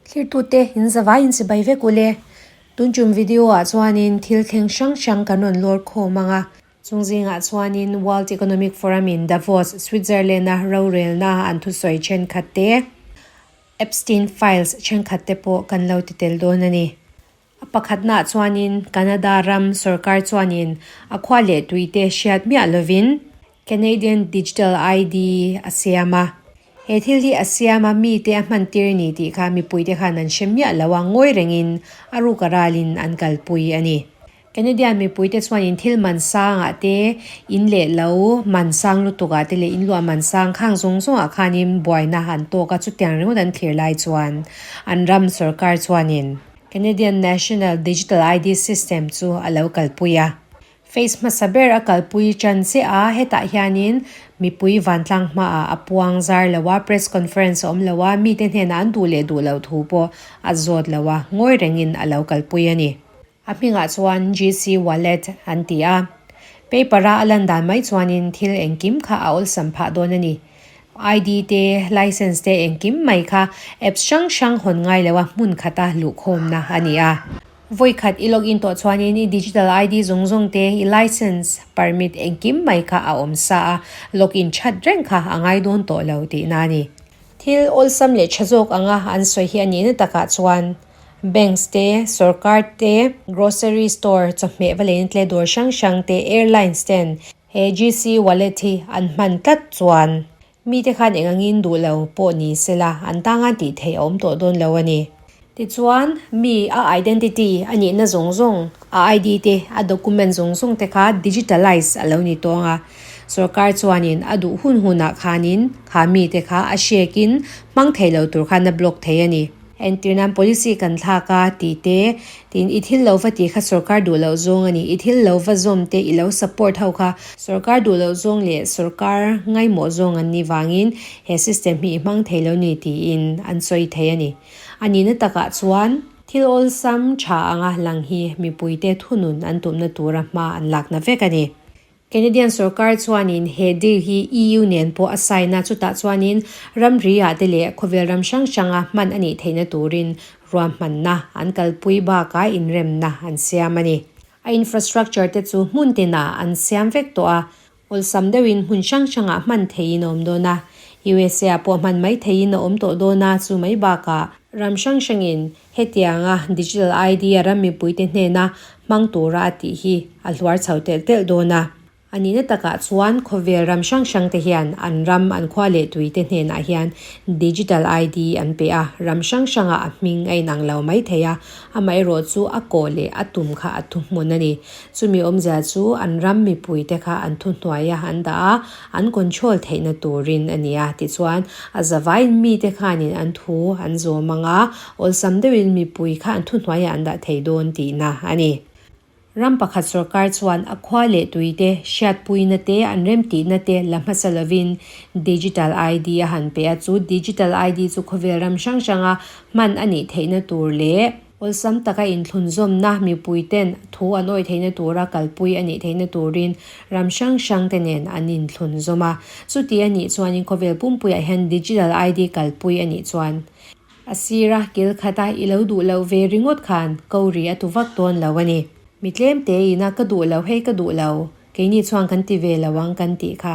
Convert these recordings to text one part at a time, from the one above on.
Thlirtute in zavai in chibai vek ule. Tun tum video ah chuanin thil thleng hrang hrang kan rawn lawr khawm ang a. Chung zingah chuanin World Economic Forum in Davos, Switzerland a rorelna an thusawi thenkhat te, Epstein Files thenkhat te pawh kan lo ti tel dawn a ni. A pakhatnaah chuanin Canada ram sorkar chuanin a khua leh tuite hriat miah lovin Canadian Digital ID a siam a. He thil hi a siam a, mite a hman tir ni tih kha mipuite khan an hre miah lo a, ngawi rengin a ruk a ralin an kalpui a ni. Canadian mipuite chuanin thil man sangah te, in leh lo man sang lutukah te leh in luah man sang khang zawng zawngah khanin buaina an tawk a, chutiang ringawt an thlir lai chuan an ram sorkar chuanin Canadian National Digital ID System chu a lo kalpui a. Face hmasa ber a kalpui tan che a, hetah hianin mipui vantlang hmaah a puang zar lo a, press conference a awm lo a, mite hnenah an duh leh duh loh thu pawh a zawt lo a, ngawi rengin a lo kalpui a ni. A hmingah chuan GC Wallet an ti a, paper-a a lan dan mai chuanin thil engkim kha a awlsam phah dawn a ni. ID te, license te engkim mai kha apps hrang hrang hawn ngai loa hmun khata luhkhawmna a ni a. Vawi khat i login tawh chuanin i digital ID zawng zawng te, i license, permit engkim mai kha a awm sa a, login that reng kha a ngai dawn tawh lo tihna a ni. Thil awlsam leh tha zawk anga an sawi hi a nihna takah chuan banks te, sorkar te, grocery store, chawhmeh va leina tle dawr hrang hrang te, airlines ten He GC wallet hi an hman tlat chuan mite khan eng angin duh lo pawh ni sela an tanga tih theih a awm tawh dawn lo a ni. Tichuan, mi a identity a nihna zawng zawng, a ID te, a document zawng zawng te kha digitalize a lo ni tawng a. Sorkar chuanin a duh hun hunah khanin kha mite kha a hrekin hmang thei lo tur khan a block thei a ni. Entir nan policy kan thlak a tih te, tin i thil lo va tih kha sorkar duh loh zawng a ni, i thil lo va zawm te i lo support ho kha sorkar duh loh zawng leh sorkar ngaimawh zawng an nih vangin he system hi i hmang thei lo ni tiin an sawi thei a ni. A nihna takah chuan thil awlsam tha anga lang hi mipuite thunun an tumna tura hma an lakna vek a ni. Canadian sorkar chuanin he deal hi EU nen pawh a sign a, chutah chuanin ramri ah te leh khawvel ram hrang hranga hman a nih theihna turin ruahmanna an kalpui bakah inremna an siam a ni. A infrastructure te chu hmun tinah an siam vek tawh a, awlsam deuhin hmun hrang hrangah hman theihin a awm dawn a, USA ah pawh hman mai theihin a awm tawh dawn a, chu mai bakah ram hrang hrangin Hetianga Digital ID a ram mipuite hnena hmang tura a tih hi a hluar chho telh telh dawn a. A nihna takah chuan khawvel ram hrang hrangte hian an ram, an khua leh tuite hnenah hian Digital ID an pe a, ram hrang hrangah a hming a inang lo mai thei a, amaherawh chu a kawh leh a tum kha a thuhmun a ni. Chumi awmzia chu an ram mipuite kha an thuhnuaia an dah a, an control theihna turin a ni a, tichuan a zavaiin mite khanin an thu an zawm ang a, awlsam deuhin mipui kha an thuhnuaiah an dah thei dawn tihna a ni. Ram pakhat sorkar chuan a khua leh tuite hriatpuina te an remtihna te la hmasa lovin Digital ID a han pe a, chu Digital ID chu khawvel ram hrang hranga hman a nih theihna tur leh, Awlsam taka inthlunzawmna mipuiten thu an awih theihna tura kalpui a nih theihna turin ram hrang hrangte nen an inthlunzawm a. Chuti a nih chuanin khawvel pumpuiah hian Digital ID kalpui a nih chuan a sira kil khata i lo duh loh ve ringawt khan ko ri a tu vak dawn lo a ni. Mi tlem tein a ka duh lo hei ka duh lo, keini chuan kan ti ve lo ang kan tih kha.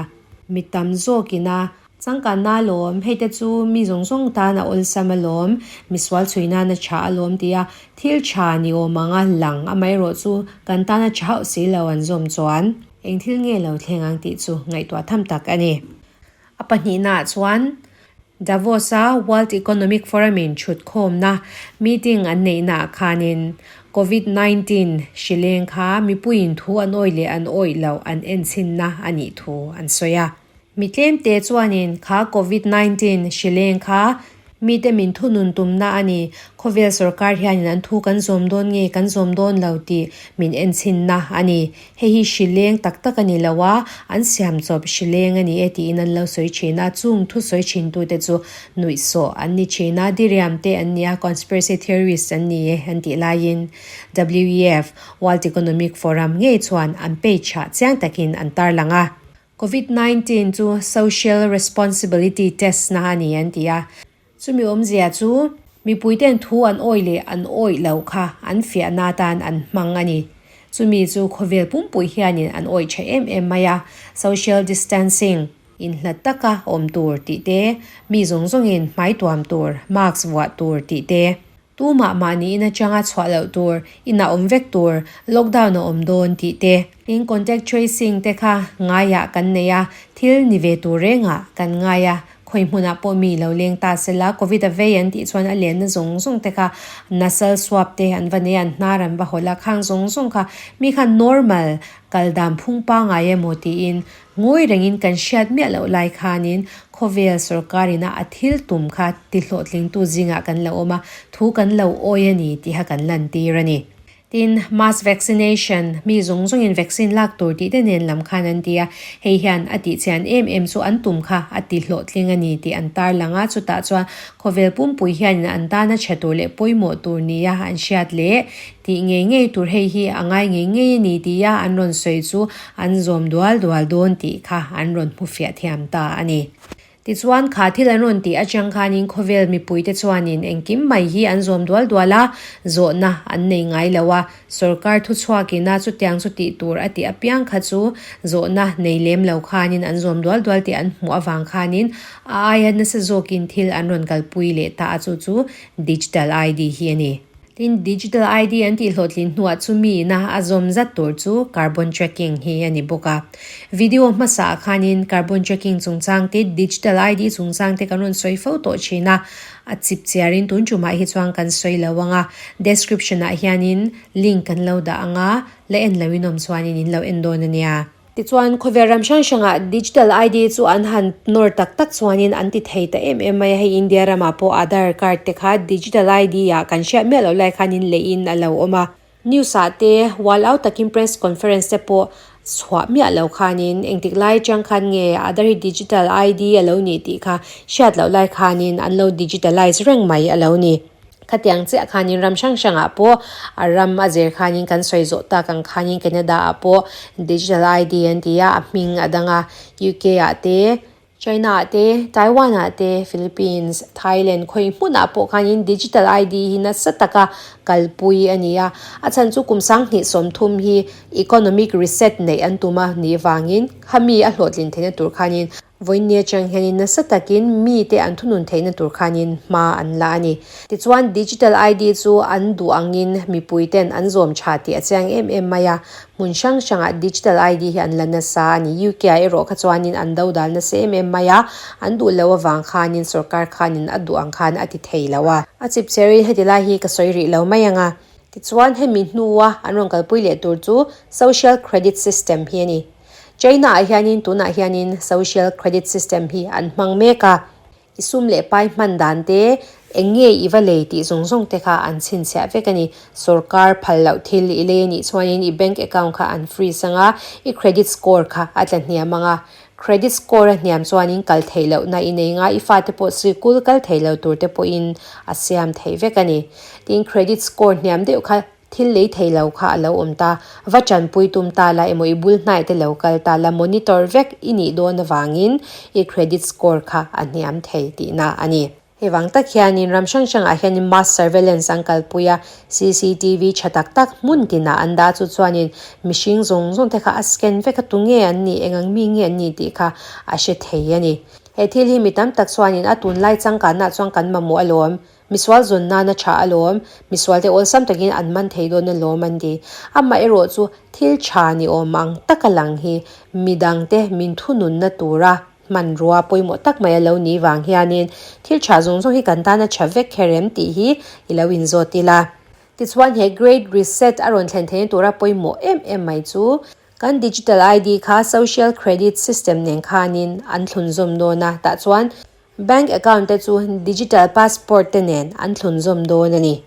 Mi tam zawkin a Changkanna alawm, hei te chu mi zawng zawng tan a awlsam alawm, misual chhui nan a tha alawm tia thil tha ni awm anga lang amaherawh chu kan tan a tha hauh si lo an zawm chuan eng thil nge lo thleng ang tih chu ngaihtuah tham tak a ni. A pahnihnaah chuan Davos-a World Economic Forum-in thutkhawmna meeting an neihnaah khanin Covid 19 hrileng kha mipuiin thu an awih leh an awih loh an enchhinna a nih thu an sawi a. Mi tlemte chuanin kha Covid 19 hrileng kha mite min thunun tumna a ni. Khawvel sorkar hianin an thu kan zawm dawn nge kan zawm dawn lo tih min enchinna a ni. Hei hi hrileng tak tak a ni lo a, an siam chawp hrileng a ni e tiin an lo sawi thin a. Chung thu sawi thintute chu nuihsawh an ni thin a, diriam te an ni a, conspiracy theorists an ni e an tih laiin WEF, World Economic Forum, ngei chuan an page ah chiang takin an tarlang a. Covid 19 chu social responsibility test na a ni an ti a. Chumi awmzia chu mipuiten thu an awih leh an awih loh kha an fiahna atan an hmang a ni. Chumi chu khawvel pumpui hianin an awih tha em em mai a, social distancing, inhlat taka awm tur tih te, mi zawng zawngin hmai tuam tur, mask vuah tur tih te, Tumah mahni in atanga chhuah loh tur, inah awm vek tur, lockdown a awm dawn tih te. In contact tracing te kha ngaiah kan nei a, thil ni ve tur rengah kan ngai a, khawi hmunah pawh mi lo leng ta sela, covid a vei an tih chuan a lenna zawng zawng te kha nasal swab te an va nei a, an hnar an va hawlh a, khang zawng zawng kha mi kha normal kal dan phung pangai emaw tiin Ngawi rengin kan hriat miah loh lai khanin khawvel sorkarina a thil tum kha ti hlawhtlingtu zingah kan lo awm a, thu kan lo awi a ni tiha kan lantir a ni. Tin, mass vaccination, mi zawng zawngin vaccine lak tur tih te nen lam khan an ti a, hei hian a tihchian em em chu an tum kha a ti hlawhtling a ni tih an tarlang a, chutah chuan khawvel pumpui hianin an tana chhe tur leh pawimawh tur nia an hriat leh Tih ngei ngei tur hei hi a ngai ngei ngei a ni tia an rawn sawi chu an zawm dual dual dawn tih kha an rawn hmu fiah thiam ta a ni. Tichuan, kha thil an rawn tih atang khanin khawvel mipuite chuanin engkim mai hi an zawm dual dual a, zawhna an nei ngai lo a, sorkar thuchhuakina chutiang chu tih tur a tih apiang kha chu zawhna nei lem lo khanin an zawm dual dual tih an hmuh avang khanin a aia nasa zawkin thil an rawn kalpui leh ta a, chu chu Digital ID hi a ni. Tin, Digital ID an tih hlawhtlin hnuah chu mi ina a zawm zat tur chu carbon tracking hi a ni bawk a. Video hmasaah khanin carbon tracking chungchang te, Digital ID chungchang te kan rawn sawi fo tawh thin a, a chip chiarin tun tumah hi chuan kan sawi lo ang a. Description ah hianin link kan lo dah ang a, la en loin awm chuanin in lo en dawn a nia. Tichuan, khawvel ram hrang hrangah Digital ID chu an han nawr tak tak chuanin an ti thei ta em em mai a, hei India ramah pawh Aadhaar card te kha Digital ID ah kan hriat miah loh lai khanin leihin a lo awm a. News ah te wall out takin press conference te pawh chhuah miah lo khanin engtik lai atang khan nge Aadhaar hi Digital ID a lo nih tih kha hriat loh lai khanin an lo digitalize reng mai a lo ni. Khatiang chiah khanin ram hrang hrangah pawh a ram a zir khanin kan sawi zawh tak ang khanin Canada ah pawh digital ID an ti a, a hming a dang a, UK ah te, China ah te, Taiwan ah te, Philippines, Thailand khawi hmunah pawh khanin digital ID hi nasa taka kalpui a ni a. A chhan chu kum 2030 hi economic reset neih an tum a nih vangin khami a hlawhtlin theihna tur khanin Vawiinni atang hianin nasa takin mite an thunun theihna tur khanin hma an la a ni. Tichuan, Digital ID chu an duh angin mipuiten an zawm tha tih a chiang em em mai a. Hmun hrang hrangah Digital ID hi an la nasa a ni. UK ah erawh kha chuanin an dodal nasa em em mai a, an duh lo avang khanin sorkar khanin a duh ang khan a ti thei lo a. A chip cherin heti lai hi ka sawi rih lo mai ang a. Tichuan, hemi hnua an rawn kalpui leh tur chu Social Credit System hi a ni. China ah hianin tunah hianin social credit system hi an hmang mek a, i sum leh pai hman dan te, eng nge i va lei tih zawng zawng te kha an chhinchhiah vek a ni. Sorkar phal loh thil i lei a nih chuanin i bank account kha an freeze ang a, i credit score kha a tla hniam ang a. Credit score a hniam chuanin kal theih lohna i nei nga, i fate pawh sikul kal thei lo tur te pawhin a siam theih vek a ni. Tin, credit score hniam deuh kha Thil lei thei lo kha a lo awm ta, va tanpui tum ta la emaw i bul hnaih te lo kal ta la monitor vek i nih dawn avangin i credit score kha a hniam thei tihna a ni. Hei vang tak hianin ram hrang hrangah hianin mass surveillance an kalpui a, CCTV tha tak tak hmun tinah an dah chu chuanin mihring zawng zawng te kha a scan vek a tunge an nih eng ang mi nge an nih tih kha a hre thei a ni. He thil hi mi tam tak chuanin a tunlai changkanah chuan kan mamawh alawm. Misual zawn nana tha alawm, misualte awlsam takin an man thei dawn alawm an ti. Amaherawh chu thil tha ni awm ang taka lang hi midangte min thununna tura hmanrua pawimawh tak mai a lo nih vang hianin thil tha zawng zawng hi kan tana tha vek kher em tih hi i lo inzawt ila. Tichuan he Great Reset a rawn thlen theihna tura pawimawh em em mai chu kan Digital ID kha Social Credit System nen khanin an thlunzawm dawn a, tah chuan Bank account te chu digital passport te nen an thlunzawm dawn a ni.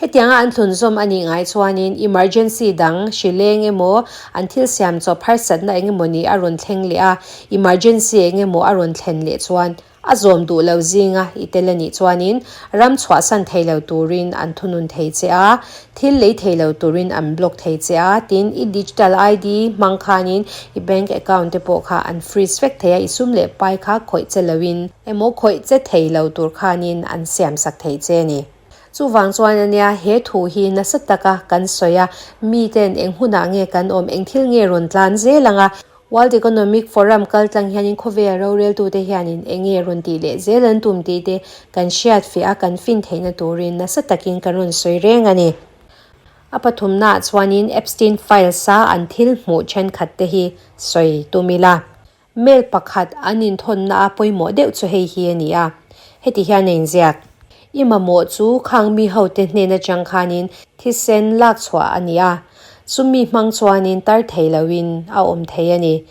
Hetianga an thlunzawm a nih ngai chuanin emergency dang hri leng emaw, an thil siam chawp harsatna eng emaw ni a rawn thleng leh a, emergency eng emaw a rawn thlen leh chuan. A zawm duh lo zinga i tel a nih chuanin ram chhuahsan thei lo turin an thunun thei che a, thil lei thei lo turin an block thei che a, tin i digital ID hmang khanin i bank account te pawh kha an freeze vek thei a, i sum leh pai kha khawih che loin emaw khawih che thei lo tur khanin an siam sak thei che a ni. Chuvang chuan ania he thu hi nasa taka kan sawi a, miten eng hunah nge kan awm, eng thil nge rawn tlan zel ang a, World Economic Forum kal tlang hianin khawvel roreltute hianin eng nge rawn tih leh zel an tum tih te kan hriat fiah a, kan fin theihna turin nasa takin kan rawn sawi reng a ni. A pathumnaah chuanin Epstein Files-a an thil hmuh thenkhat te hi sawi tum ila. Mail pakhat an inthawnna a pawimawh deuh chu hei hi a ni a, heti hian a inziak, I mamawh chu khang mi hote hnen atang khanin thisen lak chhuah a ni a, chumi hmang chuanin tar thei loin a awm thei a ni.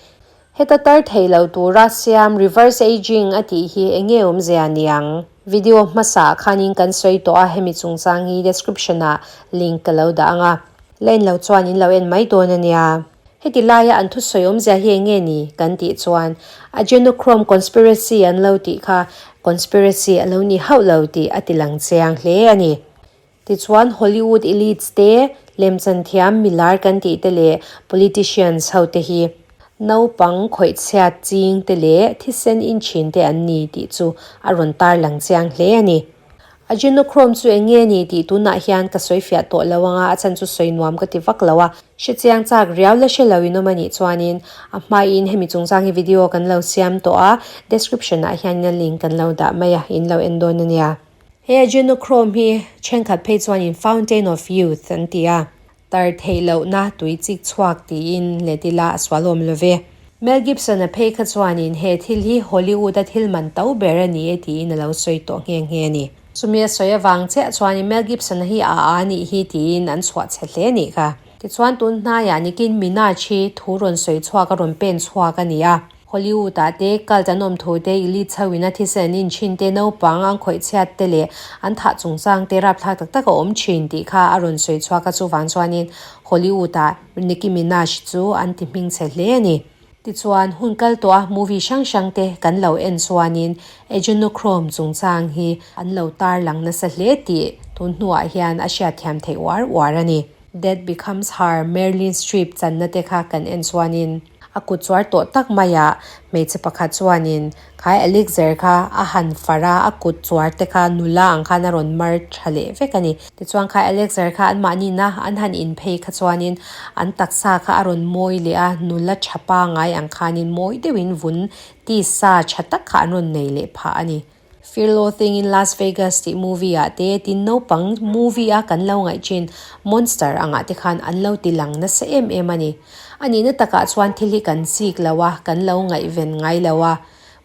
Heta tar thei lo tura siam reverse aging a tih hi eng nge awmzia niang? Video hmasa ah khanin kan sawi tawh a, hemi chungchang hi description ah link ka lo dah ang a, la en lo chuan in lo en mai dawn a nia. Heti laia an thusawi awmzia hi eng nge ni kan tih chuan Adrenochrome conspiracy an lo tih kha conspiracy a lo ni hauh lo tih a ti lang chiang hle a ni. Tichuan Hollywood elites te, lemchanthiam milar kan tih te leh politicians ho te hi naupang khawihchhiat ching te leh thisen inchhin te an ni tih chu a rawn tarlang chiang hle a ni. Adrenochrome chu eng nge ni tih tunah hian ka sawi fiah tawh lo anga a chhan chu sawi nuam ka ti vak lo a. Hre chiang chak riau la hre lo in awm a nih chuanin a hmaiin hemi chungchang hi video kan lo siam tawh a, description ah hianin a link kan lo dah mai a, in lo en dawn a nia. He Adrenochrome hi thenkhat phei chuanin Fountain of Youth an ti a. Tar theih lohna tui chik chhuak tiin let ila a sual awm lo ve. Mel Gibson-a phei kha chuanin he thil hi Hollywood-a thil man to ber a ni e tiin a lo sawi tawh nghe nghe a ni. Chumi a sawi avang chiah chuanin Mel Gibson-a hi a a nih hi tiin an chhuah chhe hle a nih kha. Tichuan tun hnaiah Nikin Minaj hi thu rawn sawi chhuak a rawn pen chhuak a ni a. Hollywood ah te cult an awm thu te, elite chho in a thisen an in thin te, naupang an khawih chhiat te leh an thah chungchang te rapthlak tak tak a awm thin tih kha a rawn sawi chhuak a, chuvang chuanin Hollywood ah Nicki Minaj chu an ti hming chhe hle a ni. Tichuan hun kal tawh a movie hrang hrang te kan lo en chuanin Adrenochrome chungchang hi an lo tarlang nasa hle tih tun hnuah hian a hriatthiam theih uar uar a ni. Death Becomes Her, Marilyn Streep channa te kha kan en chuanin a kut chuar tawh tak maiah hmeichhe pakhat chuanin kha elixir kha a han far a, a kut chuar te kha nula ang khan a rawn mar tha leh vek a ni. Tichuan kha elixir kha anmahni na an han in phei kha chuanin an taksa kha a rawn mawi leh a, nula tha pangai ang khanin mawi deuhin vun tisa tha tak kha an rawn nei leh phah a ni. Fear Loathing in Las Vegas tih movie ah te tin naupang movie a kan lo ngaih thin monster angah te khan an lo ti lang nasa em em a ni. A nihna takah chuan thil hi kan chik lo a, kan lo ngaihven ngai lo a.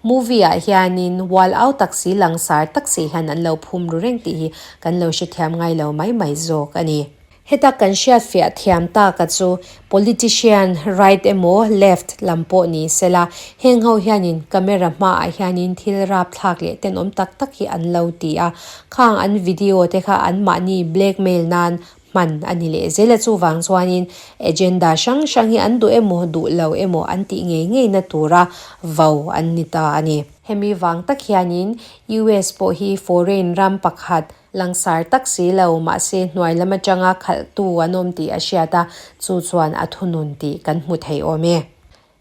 Movie ah hianin wal au tak si langsar tak si hian an lo phum ru reng tih hi kan lo hrethiam ngai lo mai mai zawk a ni. Heta kan hriatfiah thiam tak a chu politician right emaw left lam pawh ni sela, heng ho hianin camera hmaah hianin thil rapthlak leh tenawm tak tak hi an lo ti a, khang an video te kha anmahni blackmail nan hman a ni leh zel a, chuvang chuanin agenda hrang hrang hi an duh emaw duh lo emaw an tih ngei ngei na tura vo an ni ta a ni. Hemi vang tak hianin US pawh hi foreign ram pakhat Langsar tak si lo, mahse hnuai lam atanga khalhtu an awm tih a hriat a, chu chuan a thunun tih kan hmu thei awm e.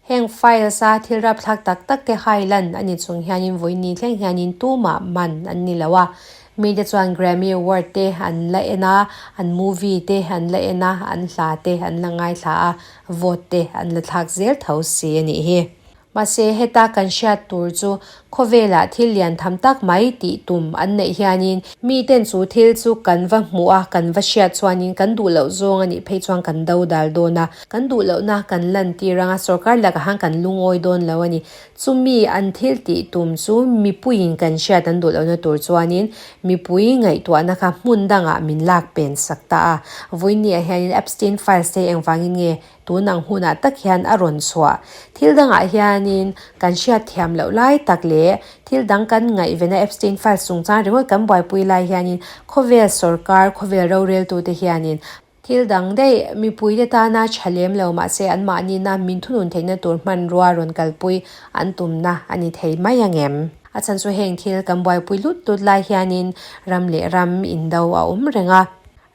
Heng files a thil rapthlak tak tak te hai lan a ni chung hianin vawiin thleng hianin tumah man an ni lo a. Mite chuan Grammy Award te an la en a, an movie te an la en a, an hla te an la ngaithla a, vote te an la thlak zel tho si a nih hi. Mahse, heta kan hriat tur chu khawvelah thil lian tham tak mai tih tum an neih hianin miten chu thil chu kan va hmuh a, kan va hriat chuanin kan duh loh zawng a nih phei chuan kan do dal dawn a, kan duh lohna kan lantir anga sorkar lakah khan kan lungawi dawn lo a ni. Chumi an thil tih tum chu mipuiin kan hriat an duh lohna tur chuanin mipui ngaihtuahna kha hmun dangah min lak pen sak ta a. Vawiinniah hianin Epstein Files te engvangin nge Tun ang hunah tak hian a rawn chhuah. Thil dangah hianin kan hriat thiam loh lai tak leh thil dang kan ngaihvena Epstein Files chungchang ringawt kan buaipui lai hianin khawvel sorkar, khawvel roreltute hianin thil dang daih mipuite tana tha lem lo mahse anmahnina min thunun theihna tur hmanrua rawn kalpui an tumna a ni thei mai ang em? A chhan chu heng thil kan buaipui lut lut lai hianin ram leh ram indo a awm reng a.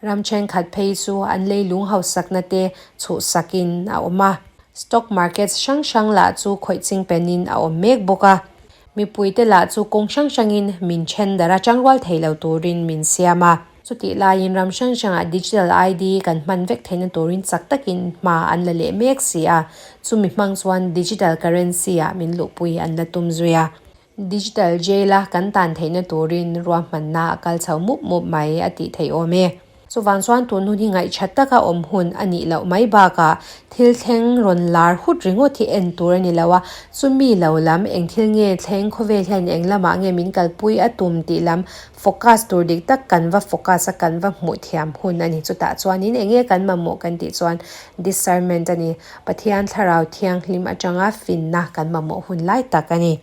Ram thenkhat phei chu an leilung hausakna te chhuhsakin a awm a. Stock markets hrang hrang lah chu khawih ching penin a awm mek bawk a. Mipuite lah chu kawng hrang hrangin min then darh a, tangrual thei lo turin min siam a. Chutih laiin ram hrang hrangah digital ID kan hman vek theihna turin chak takin hma an la leh mek si a, chumi hmang chuan digital currency ah min luhpui an la tum zui a. Digital jail a kan tan theihna turin ruahmanna a kal chho mup mup mai a tih theih awm e. Chuvang chuan tun hun hi ngaihṭhat taka awm hun a nih loh mai bakah thil thleng rawn lar hut ringawt hi en tur a ni lo a, chumi lo lam eng thil nge thleng khawvel hian eng lamah nge min kalpui a tum tih lam focus tur dik tak kan va focus a kan va hmuh thiam hun a ni. Chutah chuanin eng nge kan mamawh kan tih chuan discernment a ni. Pathian thlarau thianghlim atanga finna kan mamawh hun lai tak a ni.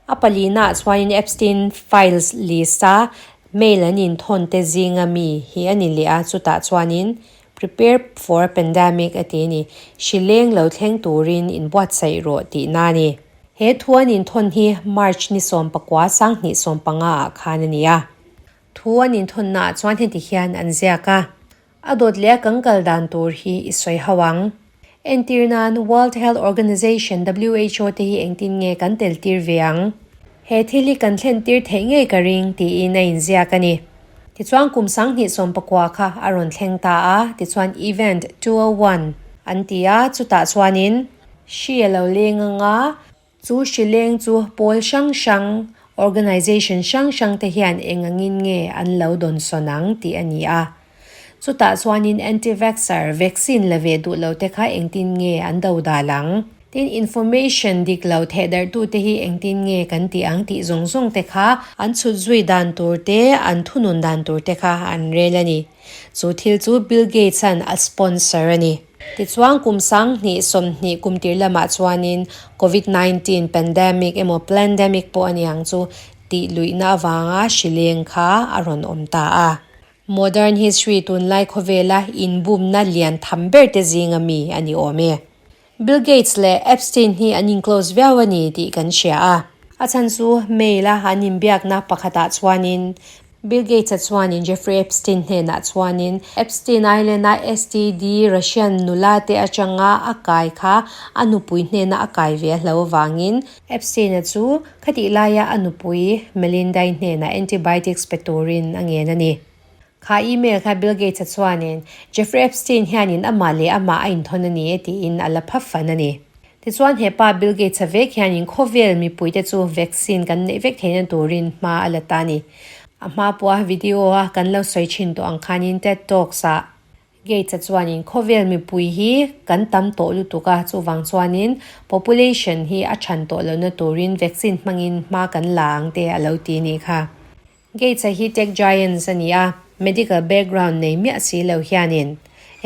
A palinaah chuanin Epstein Files list-a mail an inthawn te zinga mi hi a ni leh a, chutah chuanin Prepare for a pandemic a ti a ni. Hri leng lo thleng turin inbuatsaih rawh tihna a ni. He thu an inthawn hi March ni 19 2015 ah khan a ni a. Thu an inthawnnaah chuan heti hian an ziak a. A dawt leh a kan kal dan tur hi i sawi ho ang. Entir nan World Health Organization, who, te hi engtin nge kan tel tir ve ang? He thil hi kan thlen tir theih ngei ka ring tiin a inziak a ni. Tichuan kum 2019 kha a rawn thleng ta a, tichuan Event 201 an ti a, chutah chuanin hri a lo leng ang a, Chu hrileng chu pawl hrang hrang, organisation hrang hrang te hian eng angin nge an lo dawnsawn ang tih a ni a. Chutah chuanin anti-vaxxer, vaccine la ve duh lo te kha engtin nge an do dal ang? Tin, information dik lo thehdarhtute hi engtin nge kan tih ang tih zawng zawng te kha an chhut zui dan tur te, an thunun dan tur te kha an rel a ni. Chu thil chu Bill Gates-a'n a sponsor a ni. Tichuan kum 2020 kum tir lamah chuanin Covid 19 pandemic emaw plandemic pawh a niang chu tih luihna avanga hri leng kha a rawn awm ta a. Modern history tunlai khawvela inbumna lian tham ber te zinga mi a ni awm e. Bill Gates leh Epstein hi an in close viau a ni tih kan hria a. A chhan chu mail a an inbiakna pakhatah chuanin Bill Gates-a chuanin Jeffrey Epstein hnenah chuanin Epstein Island-a STD Russian nula te atanga a kai kha a nupui hnena a kai ve a hlo avangin Epstein-a chu khatih laia a nupui Melinda-i hnenah antibiotics pe turin a ngen a ni. Kha email kha Bill Gates-a chuanin Jeffrey Epstein hianin amah leh amah a inthawn a ni e tiin a la pha fan a ni. Tichuan hepa Bill Gates-a vek hianin khawvel mipuite chu vaccine kan neih vek theihna turin hma a la ta a ni. A hma pawha video-a kan lo sawi thin tawh ang khanin TED Talks-ah Gates-a chuanin khawvel mipui hi kan tam tawh lutuk a, chuvang chuanin population hi a than tawh lohna turin vaccine hmangin hma kan la ang te a lo ti nih kha. Gates-a hi tech giants a ni a, medical background nei miah si lo hianin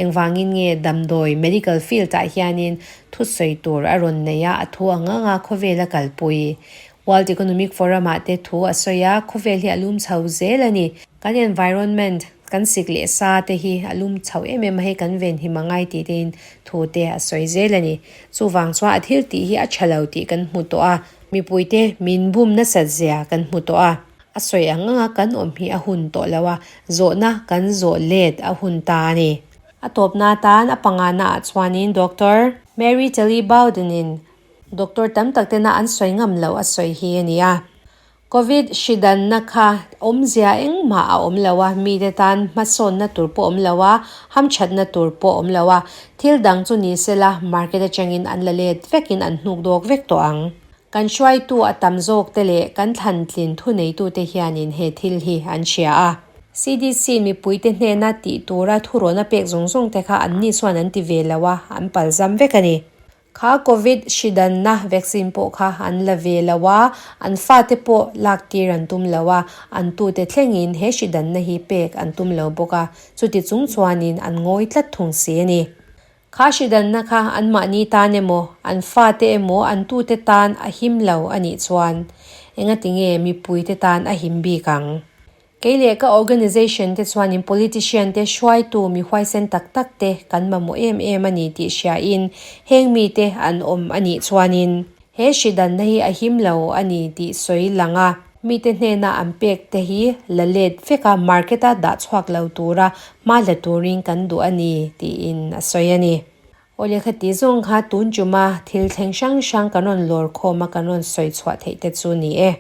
engvangin nge damdawi medical field-ah hianin thusawi tur a rawn nei a, a thu ang ang a khawvel a kalpui. World Economic Forum-ah te thu a sawi a, khawvel hi a lum chho zel a ni. Kan environment, kan sik leh sa te hi a lum chho em em a, hei kan venhim a ngai tih tein thu te a sawi zel a ni. Chuvang chuan a thil tih hi a tha lo tih kan hmu tawh a, mipuite min bum nasat zia kan hmu tawh a. A sawi ang anga kan awm hi a hun tawh lo a, zawhna kan zawh let a hun ta a ni. A tawpna atan a pangana ah chuanin Doctor Mary Talley Bowden-in doctor tam tak tena an sawi ngam loh a sawi hi a ni a. Covid hri danna kha awmzia engmah a awm lo a, mite tan hmasawnna tur pawh awm lo a, hamthatna tur pawh awm lo a, thil dang chu ni sela market atangin an la let vekin an hnuk dawk vek tawh ang. Kan hruaitu a tam zawk te leh kan thlantlin thuneitute hianin he thil hi an hria a. CDC mipuite hnena tih tura thurawna pek zawng zawng te kha anni chuan an ti ve lo a, an palzam vek a ni. Kha Covid hri danna vaccine pawh kha an la ve lo a, an fate pawh lak tir an tum lo a, an tute thlengin he hri danna hi pek an tum lo bawk a, chuti chung chuanin an ngawi tlat thung si a ni. Kha hridanna kha anmahni tan emaw, an fate emaw, an tute tan a him lo a nih chuan engati nge mipuite tan a him bik ang? Kei leh ka organisation te chuanin politician te hruaitu mi huaisen tak tak te kan mamawh em em a ni tih hriain heng mite an awm a nih chuanin. He hri danna hi a him lo a ni tih sawi lang a. Mite hnena an pek te hi la let vek a, market a dah chhuak lo tura hma la turin kan duh a ni tiin a sawi a ni. Aw lehkha tih zawng kha tun chuma thil thleng hrang hrang kan rawn lawr khawm a, kan rawn sawi chhuah theih te chu ni e.